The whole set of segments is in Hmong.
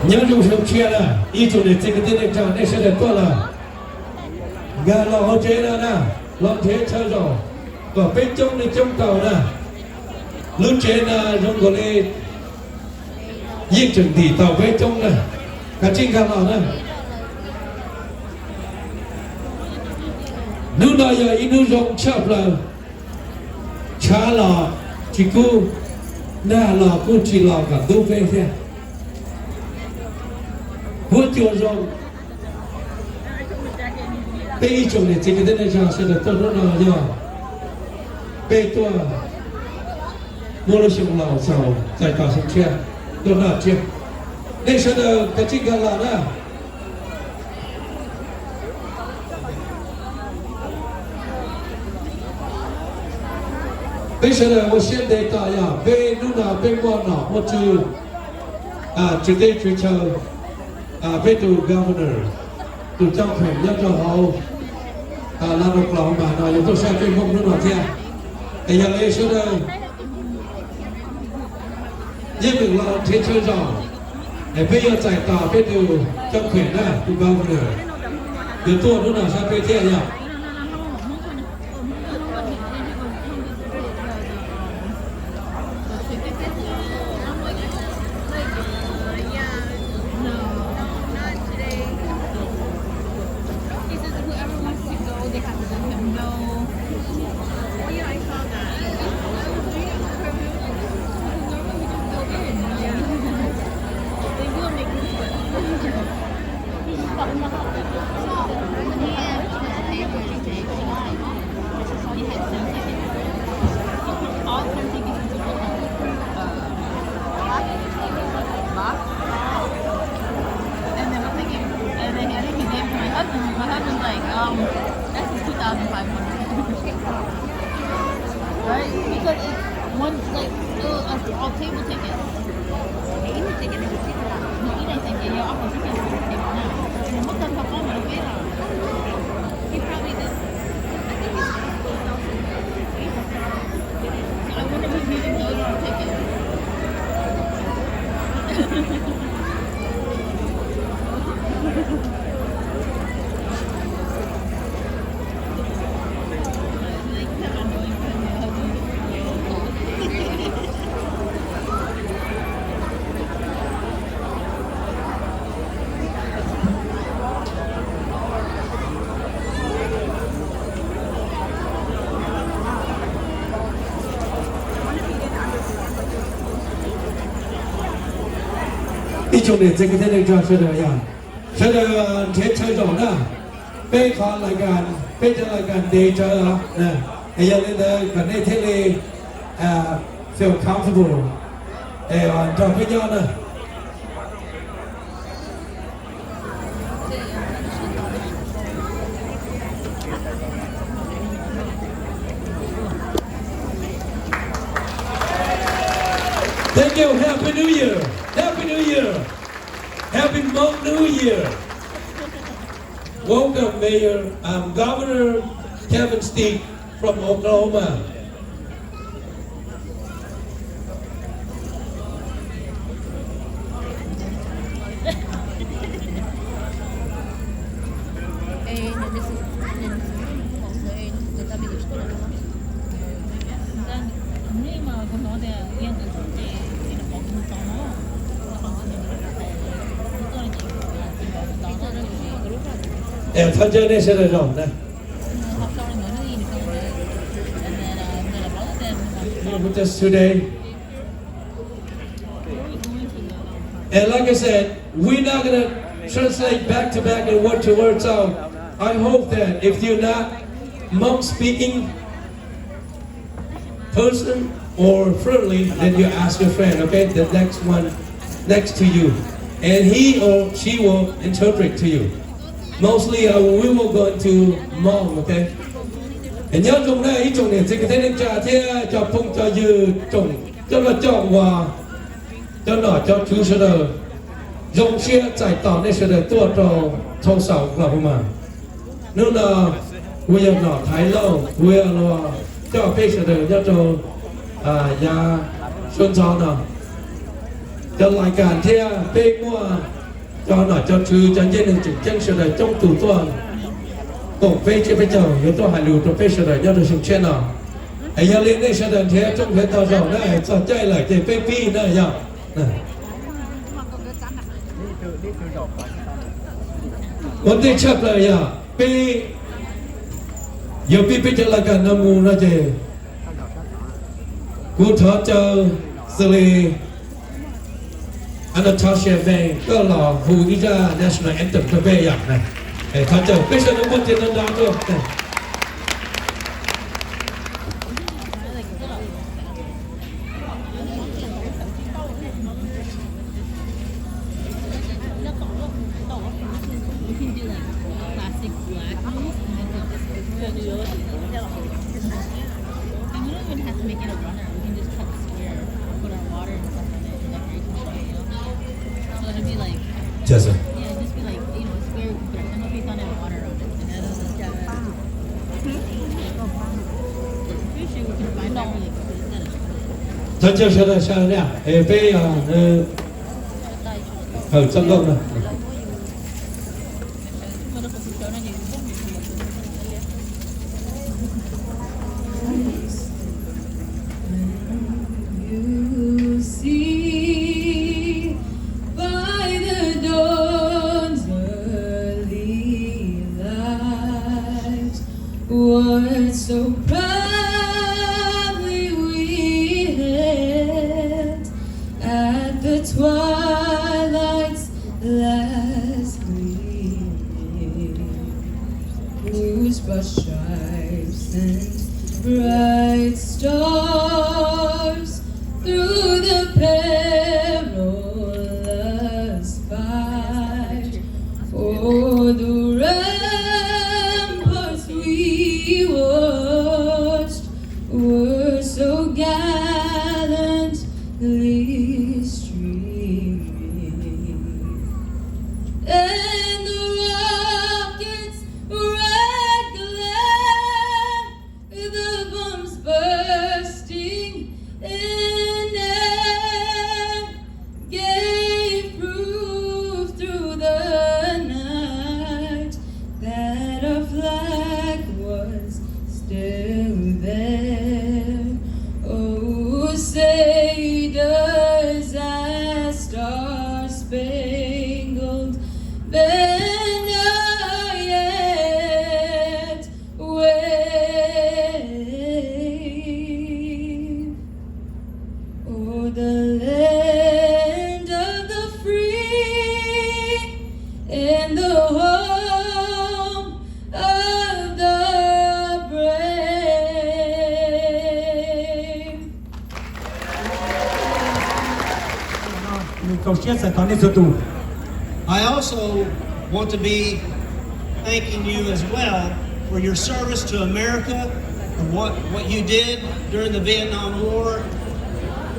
Nyob zoo xyoo tshiab na, ib tsoom niam txiv kwv tij neej tsa nej sawv daws tuaj lawm, nkag los hauv tsev no na, los nrhiav chaw zaum kom peb coob li coob tau na. Lub tsev no zoo nkaus li yeej tseem ntim tau peb coob na, kav tsij nkag los na. Hnub no yog ib hnub zoo tshaj plaws, tshav los tsis kub, nag los kuj tsis los kom ntub peb thiab. Huab cua zoo. Peb ib tsoom niam txiv kwv tij neej tsa sawv daws tuaj hnub no yog peb tuaj muaj lub xyoo laus txaus txais tos xyoo tshiab tuaj noj tsiab. Nej sawv daws kav tsij nkag los na. Peb sawv daws ua siab ntev tos yog peb hnub no peb muaj nom muaj tswv, tswv teb tswv chaw, peb tus governor, tus coj pheem nyob rau hauv Las Vegas no yog tuaj saib peb Hmoob hnub no thiab. Es yog li sawv daws yeej meem los nrhiav chaw zaum, es peb yuav txais tos peb tus coj pheem na, tus governor, yuav tuaj hnub no saib peb thiab yog. And they were thinking, and they handed me name to my husband. My husband's like, um, that's just two thousand five hundred. Right? Because it's one, like, uh, uh, all table tickets. No, ib leeg ticket, no, ib leeg ticket, yeah, off the ticket, table now. Muab tag nrho pab mas peb los. He probably does. I think he's supposed to go south. Ib tsoom niam txiv kwv tij neej tsa sawv daws yog sawv daws nrhiav chaw zaum na. Peb qhov lais kas, peb cov lais kas ntev tsawv os. Es yog li ntawd kom nej thiaj li feel comfortable es nrog peb nyob na. Thank you. Happy New Year. Happy New Year. Happy Hmong New Year. Welcome, Mayor, um, Governor Kevin Stitt from Oklahoma. Es thov caw nej sawv daws zaum na. With us today. And like I said, we're not gonna translate back to back and word to word. So I hope that if you're not Hmong speaking person or fluently, then you ask your friend, okay, the next one next to you, and he or she will interpret to you. Mostly, uh, we will go into Hmong, okay? Nyob zoo na ib tsoom niam txiv kwv tij neej tsa thiab cov phooj cov ywg, tsoom coj loj coj ua, cov nom cov tswv sawv daws, zoo siab txais tos nej sawv daws tuaj rau Tulsa, Oklahoma. Hnub no kuv yog nom Thaiv Lauj, kuv yog los coj peb sawv daws nyob rau yav suab ntxov no. Cov lais kas thiab peb muaj cov nom cov tswv, cov ncej neeg tseem ceeb sawv daws coob tus tuaj koom peb tsiab peb caug yuav tuaj hais lus rau peb sawv daws nyob rau xyoo tshiab no. Es yog li nej sawv daws nrhiav rooj nrhiav tog zaum na, txog caij lawm ces peb pib na yog. Ua ntej tshaj plaws yog peb yuav pib peb cov lais kas no mus no ces kuv thov caw xws li Anastasia Vang koj los hu ib zaj national anthem rau peb yom. Thov caw peb sawv daws npuaj tes nrov nrov rau. Thov caw sawv daws sawv na, peb hawm txoj nkauj no. You see by the dawn's early light what so proudly we hailed at the twilight's last gleaming, whose broad stripes and bright stars through the perilous fight o'er the ramparts we watched were so gallantly streaming. And the rocket's red glare, the bombs bursting in air, gave proof through the night that our flag was still there. Oh, say does that star-spangled banner yet wave o'er the land of the free and the home of the brave? Nws rau siab txais tos nej txhua tus. I also want to be thanking you as well for your service to America. And what, what you did during the Vietnam War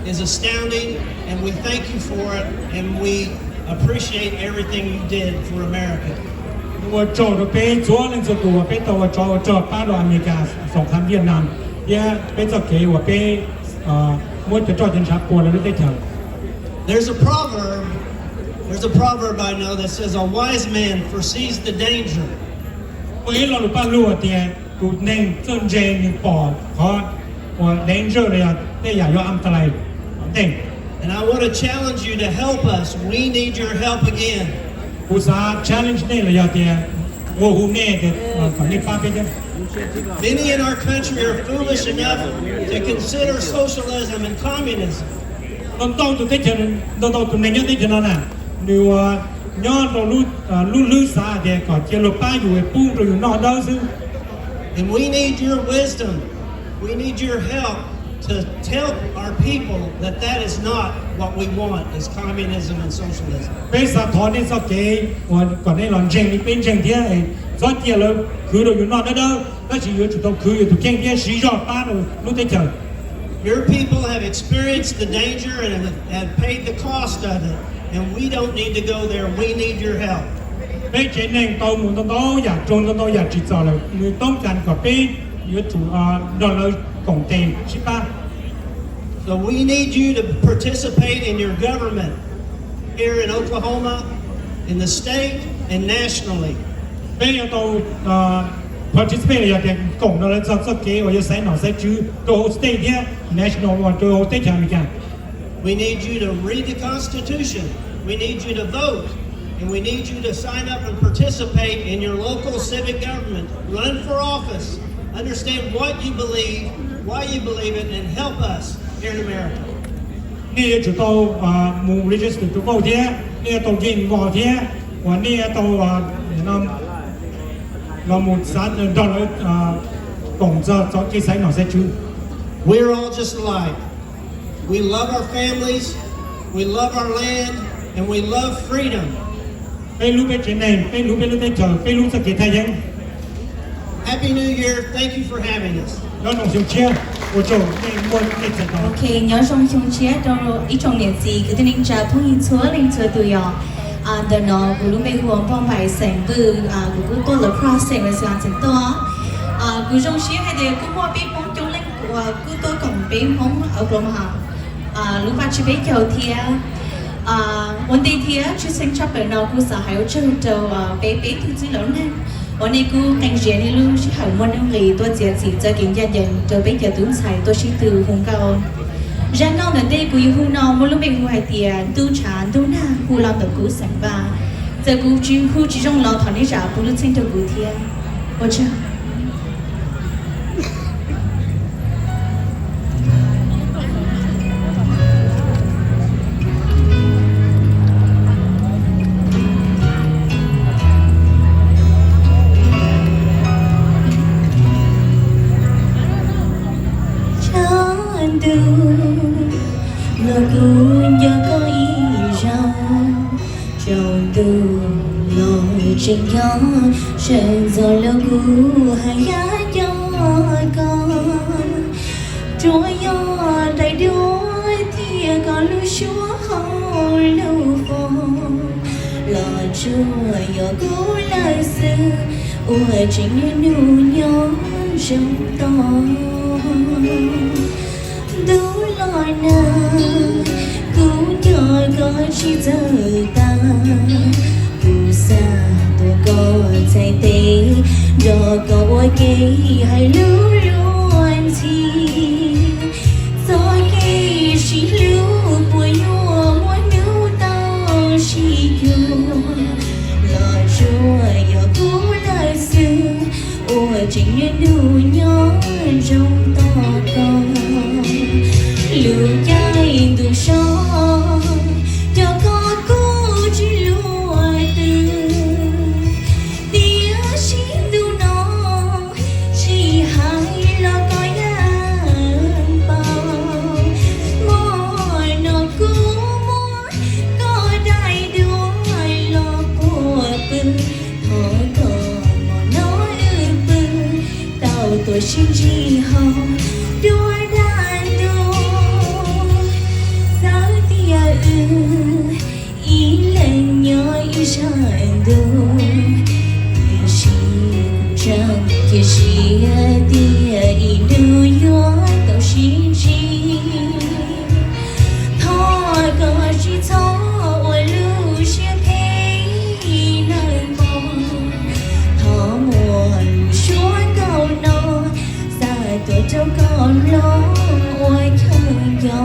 is astounding, and we thank you for it, and we appreciate everything you did for America. Ua tsaug rau peb txhua leej txhua tus uas peb tau ua tsov ua rog pab rau Amelikas xoom kham Vietnam, thiab peb txoj kev uas peb muab cov roj cov ntshav pua lawv lub teb chaws. There's a proverb, there's a proverb I know that says, "A wise man foresees the danger." Muaj ib lo lus paj lug tias tus neeg txawj ntse nws pom qhov uas danger los yog tej yam yuav am ta lais tom ntej. And I want to challenge you to help us. We need your help again. Kuv xav challenge nej los yog tias ua hu nej tias kom nej pab peb thiab. Many in our country are foolish enough to consider socialism and communism. Ntau ntau tus teb chaws, ntau ntau tus neeg nyob teb chaws no na, nws ua nyob rau lub hlwb xav tias kom cia luag pab yus pub rau yus noj dawb xwb. And we need your wisdom. We need your help to tell our people that that is not what we want, is communism and socialism. Peb xav thov nej txoj kev uas kom nej los ntseeg li peb ntseeg thiab, txhob cia lawv khwv rau yus noj dawb dawb, tab sis yuav tsum tau khwv yus tus kheej thiab siv zog pab rau lub teb chaws. Your people have experienced the danger and have paid the cost of it, and we don't need to go there. We need your help. Peb tsev neeg tau mus ntau ntau yam raug ntau ntau yam tsim txom lawm, nws toob kas kom peb yuav tsum nrog lawv koom tes sib pab. So we need you to participate in your government. here in Oklahoma, in the state, and nationally. Peb yuav tau participate los yog tias koom nrog lawv txog txoj kev uas yuav xaiv nom xaiv tswv rau hauv state thiab national uas rau hauv teb chaws Amelikas. We need you to read the Constitution. We need you to vote. And we need you to sign up and participate in your local civic government. Run for office. Understand what you believe, why you believe it, and help us here in America. Nej yuav tsum tau mus register to vote thiab nej yuav tau yeej vote thiab uas nej yuav tau los mus xav nrog lawv koom txog txoj kev xaiv nom xaiv tswv. We're all just alike. We love our families, we love our land, and we love freedom. Peb hlub peb tsev neeg, peb hlub peb lub teb chaws, peb hlub txoj kev thaj yeeb. Happy New Year. Thank you for having us. Nyob zoo xyoo tshiab, ua tsaug nej muaj nej txais tau. Ok, nyob zoo xyoo tshiab rau ib tsoom niam txiv kwv tij neej tsa phooj ywg txhua leej txhua tus yom. Ntawm no kuv lub npe hu ua Npauj Npaim xeem Vwj, kuv kuj tuaj La Crosse xeem Wisconsin tuaj. Kuv zoo siab hais tias kuj muaj peb Hmoob coob leej uas kuj tuaj koom peb Hmoob Oklahoma lub vaj tsib peb caug thiab. Ua ntej thiab tshwj xeeb tshaj plaws no kuv xav hais ua tsaug rau peb peb tug txwj laus neeg uas nej kuj qee zias nej lub sij hawm muaj nuj nqis tuaj txiav txim txoj kev ncaj ncees rau peb cov tub ntxhais tuaj sib tw hu nkauj. Zaj nkauj ntawm ntej kuv yuav hu no muaj lub npe hu hais tias ntuj tshav ntuj nag hu los ntawm kuv xeem Vaj. Txawm kuv tsis hu tsis zoo los thov nej zam kuv lub txheej rau kuv thiab. Ua tsaug. Tshav ntuj los kuv nco koj ib zaug, tsaus ntuj los tseem nco, sawv ntxov los kuv haj yam nco koj. Tsuas yog daim duab thiab koj lub suab hauv lub fos, los tsuas yog kuv lawm xwb uas tseem niaj hnub nyob zoo tos. Ntuj los nag, kuv nco koj tsis txawj tag. Kuv xav tuav koj txhais tes, nrog koj ua ke hais lus luag ntxhi. Txoj kev sib hlub puas yuav muaj hnub tau sib cuag, los tsuas yog kuv lawm xwb uas tseem niaj hnub nyob zoo tos koj. Lub caij ntuj so, cov koj kuj tsis luag twg, tiam sis ntu no tsis hais los koj yeej paub. Hmo no kuv muab koj daim duab los puag pw, thov koj hmo no wb pw tau tuaj sib ntsib hauv dua dab ntub. Txawm tias wb ib leeg nyob ib sab ntuj, tiam sis kuv ntseeg cia siab tias ib hnub yuav tau sib ntsib. Thov koj tsis txhob ua lub siab phem nawb mog, thov muab lub suab nkauj no xa tuaj rau koj mloog ua chaw nco.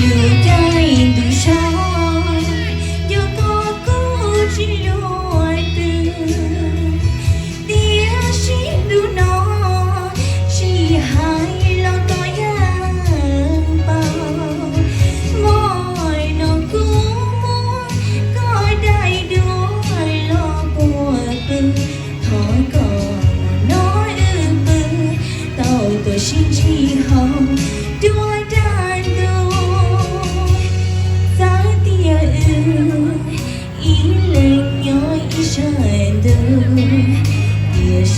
Lub caij ntuj so, cov koj kuj tsis luag twg, tiam sis ntu no tsis hais los koj yeej paub. Hmo no kuv muab koj daim duab los puag pw, thov koj hmo no wb pw tau tuaj sib ntsib hauv dua dab ntub.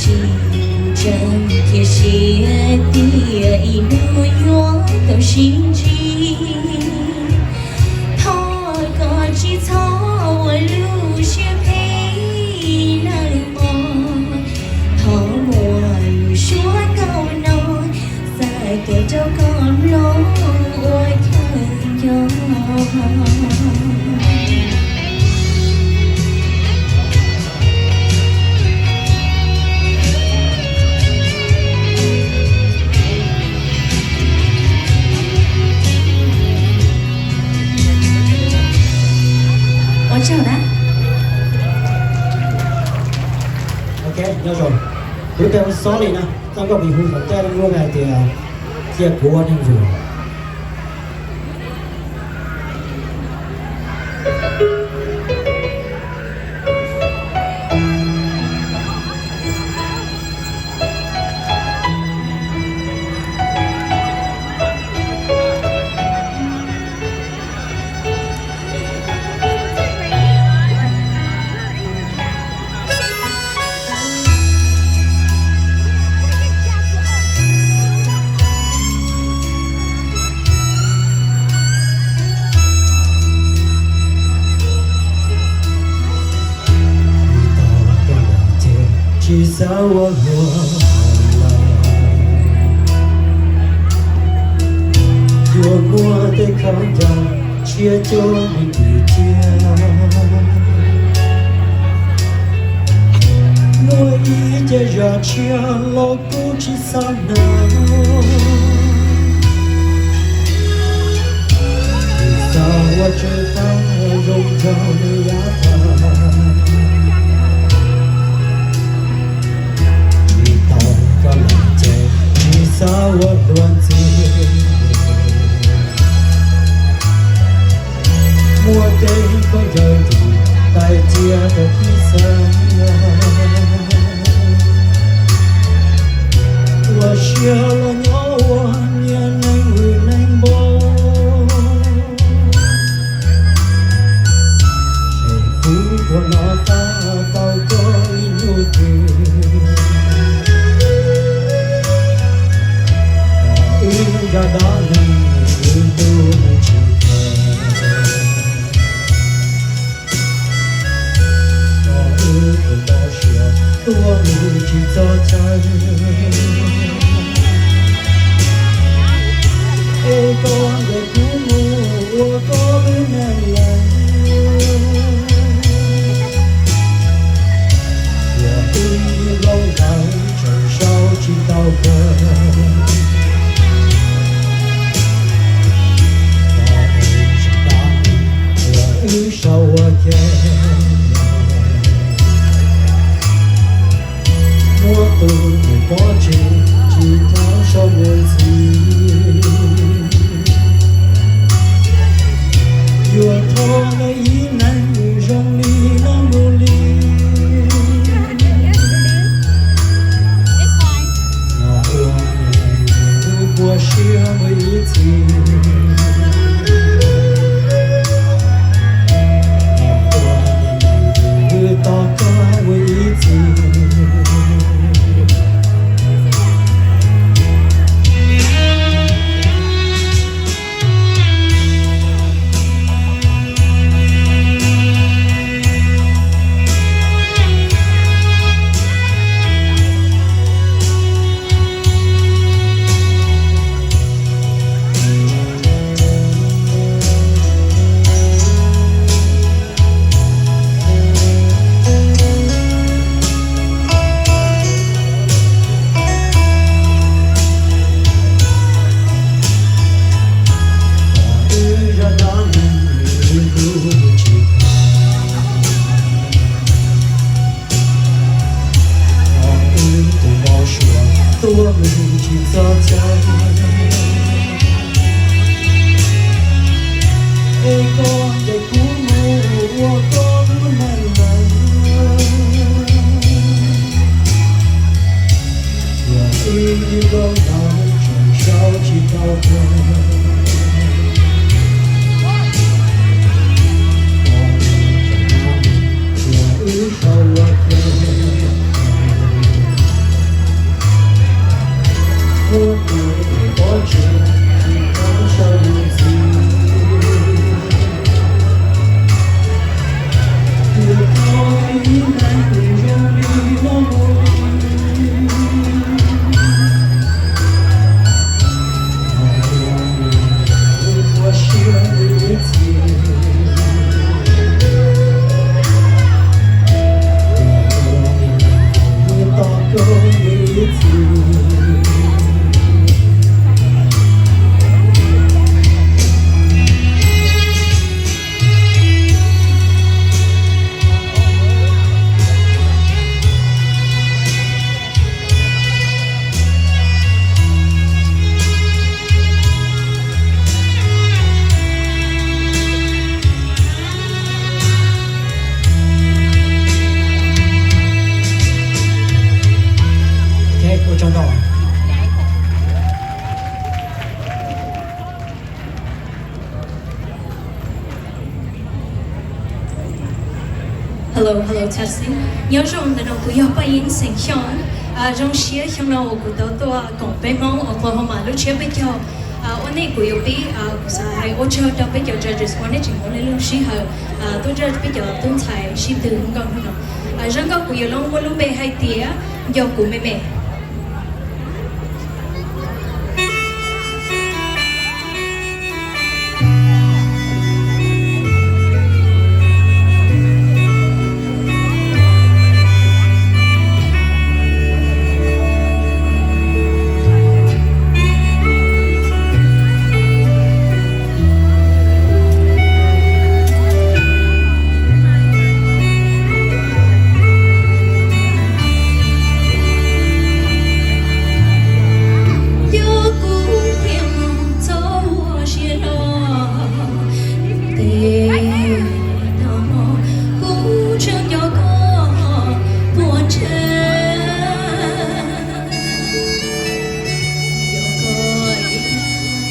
Tsis kuv tseem cia siab tias ib hnub yuav tau sib ntsib. Thov koj tsis txhob ua lub siab phem nawb mog. Thov muaj lus suav nkauj no xa tuaj rau koj mloog ua chaw nco. Ua tsaug na. Ok, nyob zoo. Kuv lub npe hu Xoli na, txoj nkauj kuv hu tom ntej muaj hais tias cia kuv ua neeg vwm. Tsis tau koj los ces tsis xav ua luag lawm. Yuav muaj tej khaub ncaws tshiab cuab me ntsis thiab. Muaj ib ce zam tshiab los kuv tsis xav hnav. Tsis xav ua tseg tau zoo nraug li yav tag. Tsis tau koj los ces tsis xav ua luag ntxhi. Muaj tej khaub ncaws ris tais cia rau tib xeeb. Ua siab los nyob ua niag neeg vwm neeg npog. Ces kuv ua no tab tau koj ib hnub twg. Wb zaj dab neeg wb ntuj nws tsis kawg. Koj wb tus npau suav tuaj mus tsis txog chaw. Es koj ntes kuv mus ua koj lub neej lawm. Yog wb nplooj ntawd tseem sau tsis tau kawg. Koj es tsis tas, yog wb sau ua ke. Muab tus niam pob tsev tsis tau sau mus ntxiv. Yuav thov nws ib leeg zoo li no mus li. Los ua niam wb puas siab mus ib txhis. Los ua niam wb tos koj mus ib txhis. Wb zaj dab neeg wb ntuj tsis kawg. Wb tus npau suav tuaj mus tsis txog chaw. Es koj ntes kuv mus ua koj lub neej lawm. Yog wb nplooj ntawd tseem sau tsis tau kawg. Yog wb sau ua ke. Hello, hello, testing. Nyob zoo, ntawm no kuv yog Paj Yeeb xeem Xyooj. Zoo siab xyoo no uas kuv tau tuaj koom peb Hmoob Oklahoma lub tsiab peb caug. Ua ntej kuv yuav pib, kuv xav hais ua tsaug rau peb cov judges uas nej tseem muab nej lub sij hawm tuaj nrog peb cov tub ntxhais sib tw nkauj hnub no. Zaj nkauj kuv yuav muab lub npe hais tias Nco Kuv Me Me. Nco kuv thiaj mus txog ua siav los, tes tau hmo kuv tseem nco koj puas tsawg. Nco koj,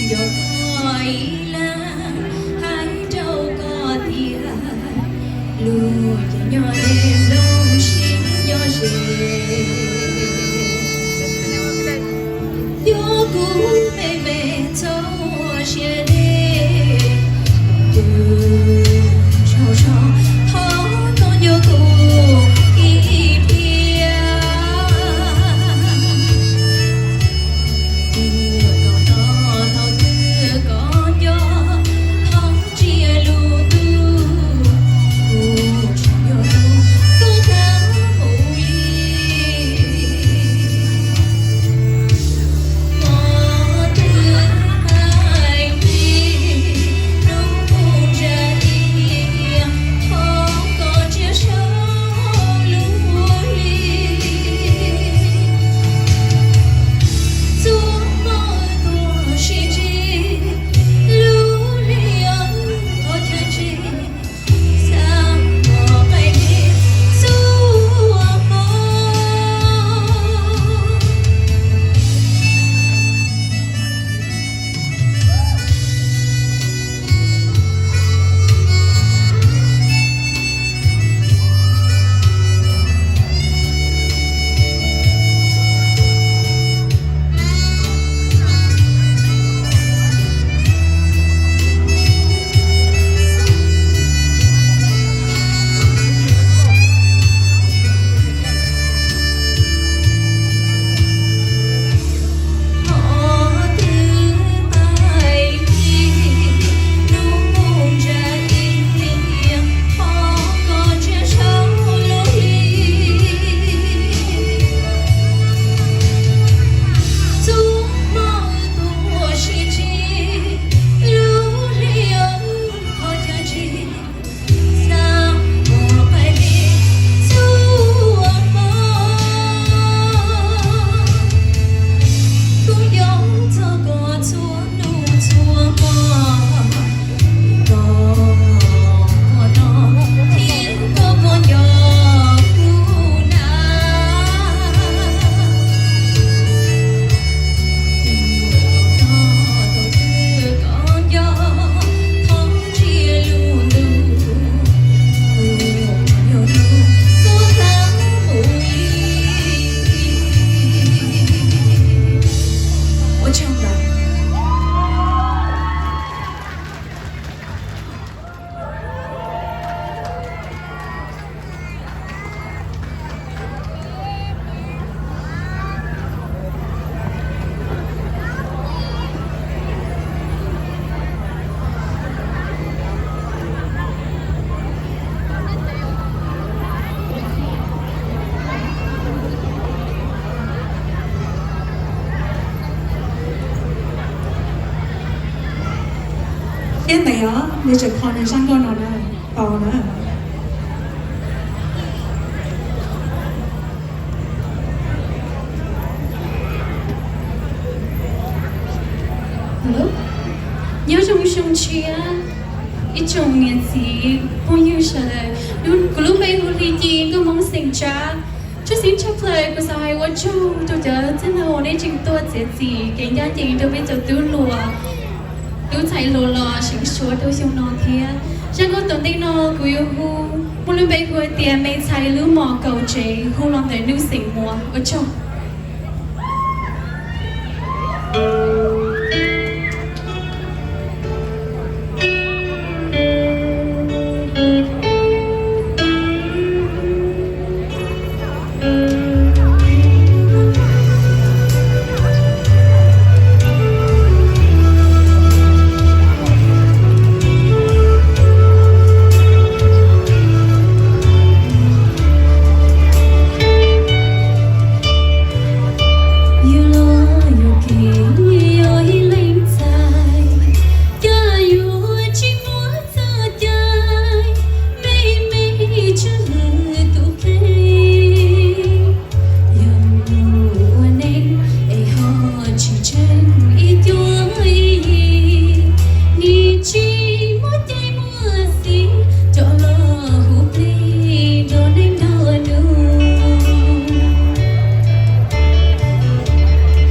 nco koj ib leeg, hais rau koj tias lub caij nyob deb lub siab nyob ze. Nco kuv me me txhob ua siab deb, tus tsaug zog thov koj nco kuv ib pliag. Kuv ua koj no thaum twg koj nco, thov ntsia lub ntuj, kuv tsis nco tus koj txaj mus li. Hmo twg hais li, hnub mus ntsa ib tiag, thov koj ntsia saum lub hli. Txuas hmo tuaj sib ntsib, lub hli thov caw ntsig, xav nrog qe dej txuas hmo. Hmo twg hais li, hnub mus ntsa ib tiag, thov koj ntsia saum lub hli. Txuas hmo tuaj sib ntsib, lub hli thov caw ntsig, xav nrog qe dej txuas hmo. Kuv nco txog koj txhua hnub txhua hmo, koj, koj no thiab koj puas nco kuv na? Tus koj no thaum twg koj nco, thov ntsia lub ntuj, kuv tsis nco tus koj txaj mus li. Ua tsaug ntau. Thiab ntawd os, nws tseem kho nws zaj nkauj no na, tos na. Hello. Nyob zoo xyoo tshiab ib tsoom niam txiv phooj ywg sawv daws. Kuv lub npe hu Hli Ci, nkauj Hmoob xeem Tsab. Tshwj xeeb tshaj plaws kuv xav hais ua tsaug rau cov txwj laug uas nej tseem tuaj txiav txim kev ncaj ncees rau peb cov tub hluas, tub ntxhais hluas los seev suav rau xyoo no thiab. Zaj nkauj tom ntej no kuv yuav hu Lub npe hu ua tias Me Txhais Lub Mos Kaus Tsev, hu los ntawm Nuj Xeem Muas. Ua tsaug. Yus los yog kev yog ib leeg ntxhais, cas yuav tsis muaj txoj cai, me me tswj hwm tus kheej. Yog mus ua neej es ho tsis ntseeg ib cuab ib yig, nim tsis muaj cai muaj xis rov los hu plig nrog neej nrog nus.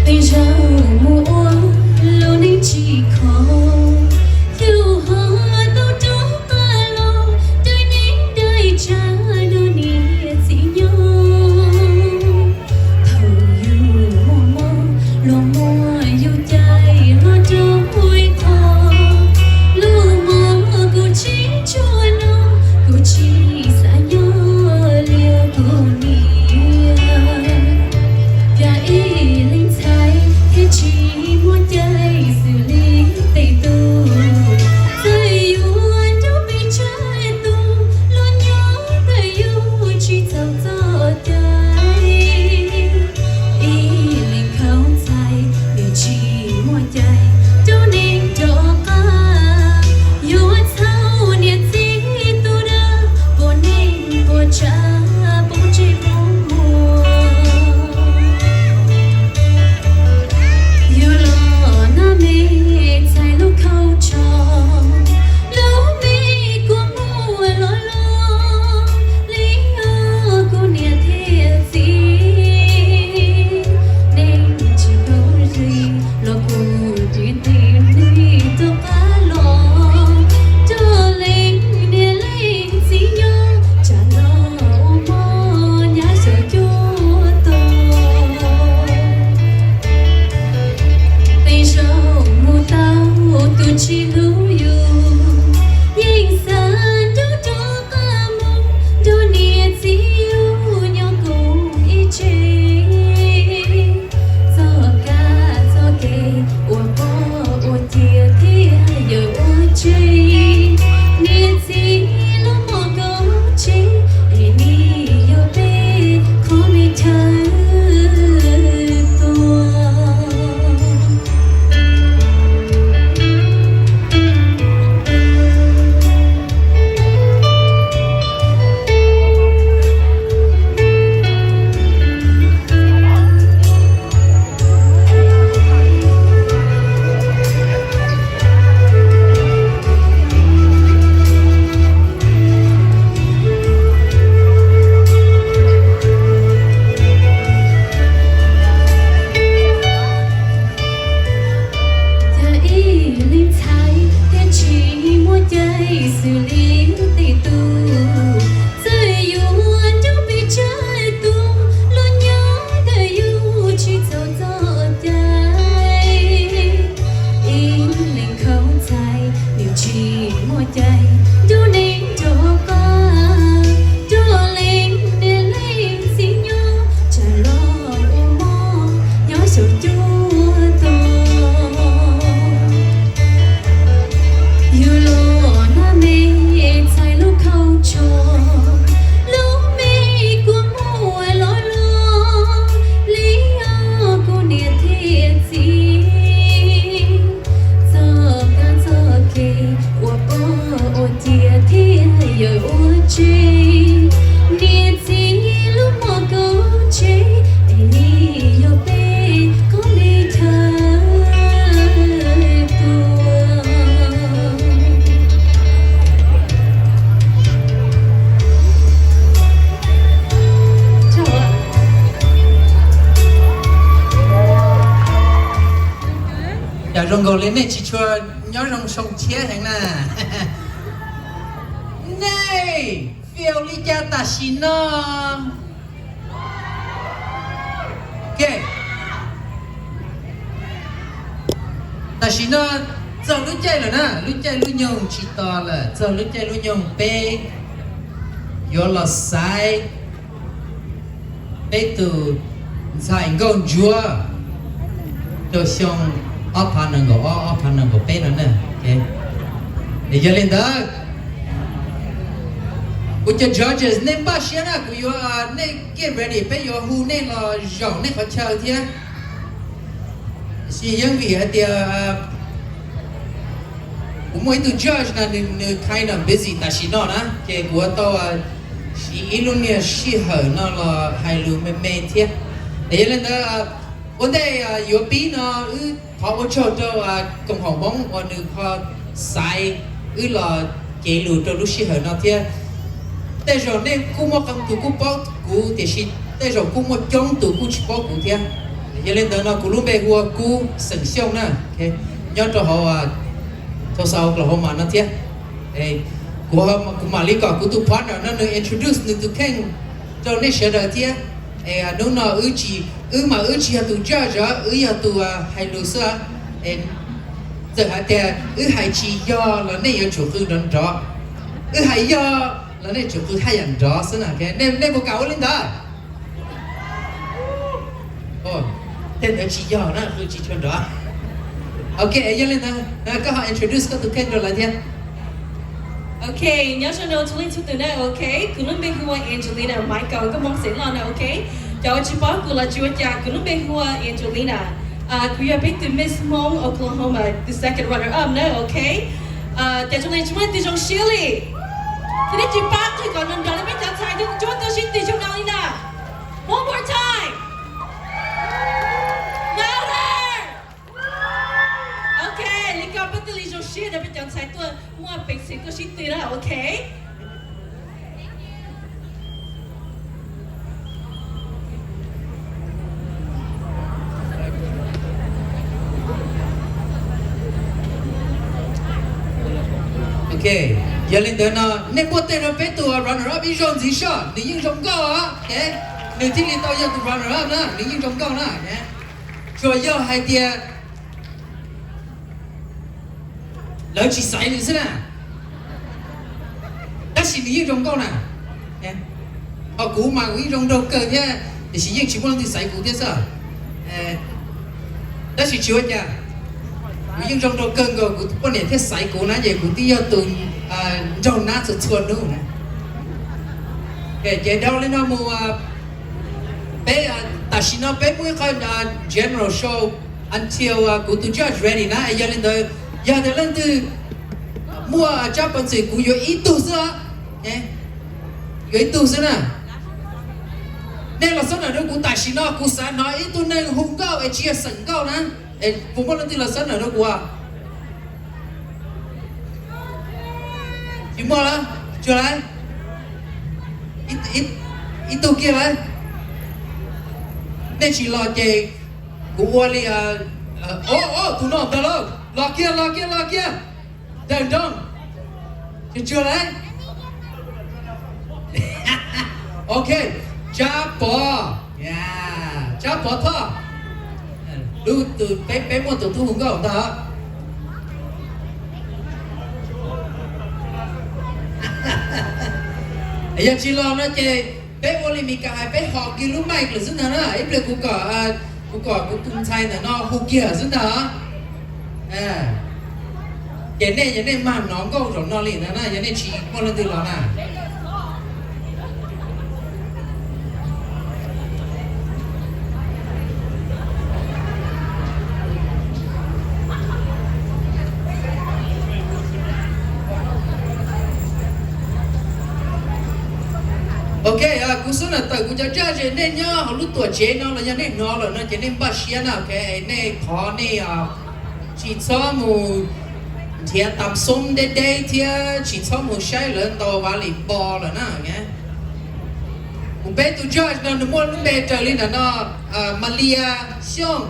Tej zaum mus ua lub neej tsis khov, yus ho tau rov qab los daig neej daig tsav nrog niam txiv nyob. Thaum yus muaj mob los muab yus cais los rau ib qho, lub mob kuv tseem tshuav no, kuv tsis xav nyob li kuv niam. Cas ib leeg ntxhais thiaj tsis muaj cai xws li tej tug, txawm yuav nrog peb tsawg tus los nyob ntawm yus tsis txaus txoj cai. Ib leeg nkauj ntxhais nws tsis muaj cai rau neeg rov qab, yuav txhaum niam txiv tus dag, puas neej puas tsav poob ntsej poob muag. Yus los nab me txhais lub khau tsho, lub me kua muag los los li os kuv niam thiab txiv. Neeg tsis paub li los kuv twb nti nti rov qab los, rov leej niam leej txiv nyob tsam los ua mov nyab xyaum cuab tog. Tej zaum mus tau tus tsis hlub yus, yeej xav nrog rov qab mus nrog niam txiv yus nyob koom ib tse. Txoj kab txoj kev ua poj ua ciav thiaj yawm ua tseg, niam txiv lub mos kaus tsev, es nim yog peb qhov me chaw tuag. Yog ib leeg ntxhais thiaj tsis muaj cai xws li tej tug, txawm yuav nrog peb tsawg tus los nyob ntawm yus tsis txaus txoj cai. Ib leeg nkauj ntxhais nws tsis muaj cai rau neeg rov qab, rov leej niam leej txiv nyob tsam los ua mov nyab xyaum cuab tog. Yus los nab me txhais lub khau tsho, lub me kua muag los los li os kuv niam thiab txiv. Txoj kab txoj kev ua poj ua ciav thiaj yawm ua tseg, niam txiv lub mos kaus tsev, es nim yog peb qhov me chaw tuag. Yam zoo nkaus li nej tsis tshua nyob zoo xyoo tshiab heev na. Nej Ua li cas tam sim no? Ok, tam sim no txog lub caij lawm na, lub caij lub nyoog tsis tos lawm, txog lub caij lub nyoog peb yuav los xaiv peb tus ntxhais nkauj ntsuab rau xyoo ob phav nees nkaum ob, ob phav nees nkaum peb no na. Yog li ntawd, kuv cov judges nej npaj siab na, kuv yuav, nej get ready, peb yuav hu nej los zaum nej qhov chaw thiab. Tab sis yeej vim hais tias kuv muaj ib tug judge no nws, nws kind of busy tam sim no na, ces kuv yuav tau siv ib lub niag sij hawm no los hais lus me me thiab. Yog li ntawd, ua ntej yuav pib no, wb thov ua tsaug rau koom haum Hmoob uas nws ho xaiv wb los cev lus rau lub sij hawm no thiab. Tej zaum nej kuj muaj qee tus kuj paub kuv, tiam sis tej zaum kuj muaj coob tus kuj tsis paub kuv thiab. Yog li ntawd no kuv lub npe hu ua Kub xeem Xyooj na, nyob rau hauv Tulsa, Oklahoma no thiab. Kuv, kuv mam li kom kuv tus partner no nws introduce nws tus kheej rau nej sawv daws thiab. Es hnub no wb tsis, wb mas wb tsis yog tus judge, wb yog tus hais lus xwb. Txawm hais tias wb hais tsis yog los nej yuav tsum qw nrov nrov, wb hais yog los nej tsum qw haj yam nrov xwb na. Nej puas kam ua li ntawd? Tej ntawd tsis yog na, qw tsis tshua nrov. Ok, yog li ntawd koj ho introduce koj tus kheej rau lawv thiab. Ok, nyob zoo rau txhua leej txhua tus na. Ok, kuv lub npe hu ua Angelina Michael, nkauj Hmoob Xeev Los na. Ok, cov uas tsis paub kuv los tsis ua cas, kuv lub npe hu ua Angelina. Kuv yog peb tus Miss Hmoob Oklahoma, tus second runner up na. Ok, cas zoo li tsis muaj leej twg zoo siab li? Ces nej tsis pab qw kom nrov nrov li peb cov ntxhais thiab, tsis muaj leej twg sib tw zoo no li na. One more time. Louder. Ok, li ko peb thiaj li zoo siab rau peb cov ntxhais tuaj muaj peev xwm tuaj sib tw na. Ok. Ok, yog li ntawd no nej npuaj tej rau peb tus runner up ib zaug ntxiv soj, nws yeej zoo nkauj os. Nws thiaj li tau yog tus runner up na, nws yeej zoo nkauj na. Tsuas yog hais tias lawv tsis xaiv nws xwb na, tab sis nws yeej zoo nkauj na. Ho kuv mas kuv yeej zoo nraug kawg thiab, tiam sis yeej tsis muaj leej twg xaiv kuv thiab xwb. Tab sis tsis ua cas, kuv yeej zoo nraug kawg nkaus, kuv tus poj niam thiaj xaiv kuv na, ces kuv twb yog tus nraug nab txhua txhua hnub na. Ces dhau li no mus, peb, tam sim no peb muaj ib qho general show until kuv tus judge ready na. Yog li ntawd, yog tias leej twg muaj tsab peev xwm, kuv yuav ib tug xwb, yuav ib tug xwb na. Nej los xab nam rau kuv, tam sim no kuv xav hnov ib tug neeg hu nkauj es tsis yog xeem nkauj na. Puas muaj leej twg los xab nam rau kuv? Tsis muaj lawm, tsuag lawm. Ib tug kiag lawm. Nej tsis los ces kuv ua li, o, tus no ntag lauj, los kiag, los kiag, los kiag. Ntawm nroog, tsuag lawm. Ok, Tsab Pov, Tsab Pov Thoj, lub tus peb, peb muaj tus tub hu nkauj ntag. Yog tsis los no ces peb ua li Mis Kas hais, peb ho kiag lub mic lawm xwb ntag na. Ib pliag kuv kom, kuv kom kuv tus ntxhais ntawm no hu kiag xwb ntag. Ces nej, yog nej mag hnov nkauj zaum no li ntag na, yog nej tsis muaj leej twg los na. Ok, kuv xub nam tawm kuv cov judge, nej nyob hauv lub tuam tsev no los yog nej hnov lawm no ces nej npaj siab na. Ok, nej thov nej tsis txhob mus nrhiav tam xoob deb deb thiab tsis txhob mus saib lawv ntaus vas lim npo lawm na. Kuv peb tus judge no nws muaj lub npe raws li ntawm no: Mas Lias Xyooj,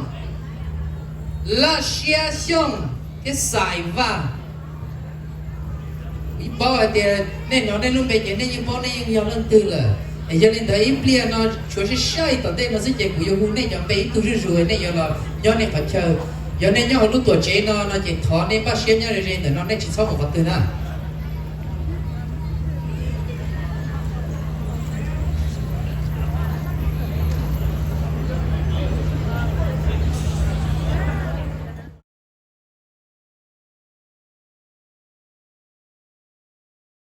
Laj Siab Xyooj thiab Xais Vaj. Paub hais tias nej hnov nej lub npe ces nej yeej paub nej yeej yog leej twg lawm. Es yog li ntawd ib pliag no tshuav sib saib tom ntej no xwb ces kuv yuav hu nej cov npe ib tug zuj zus, nej yuav los nyob nej qhov chaw. Yog nej nyob hauv lub tuam tsev no no ces thov nej npaj siab nyob ze ze ntawm no, nej tsis txhob mus qhov twg na.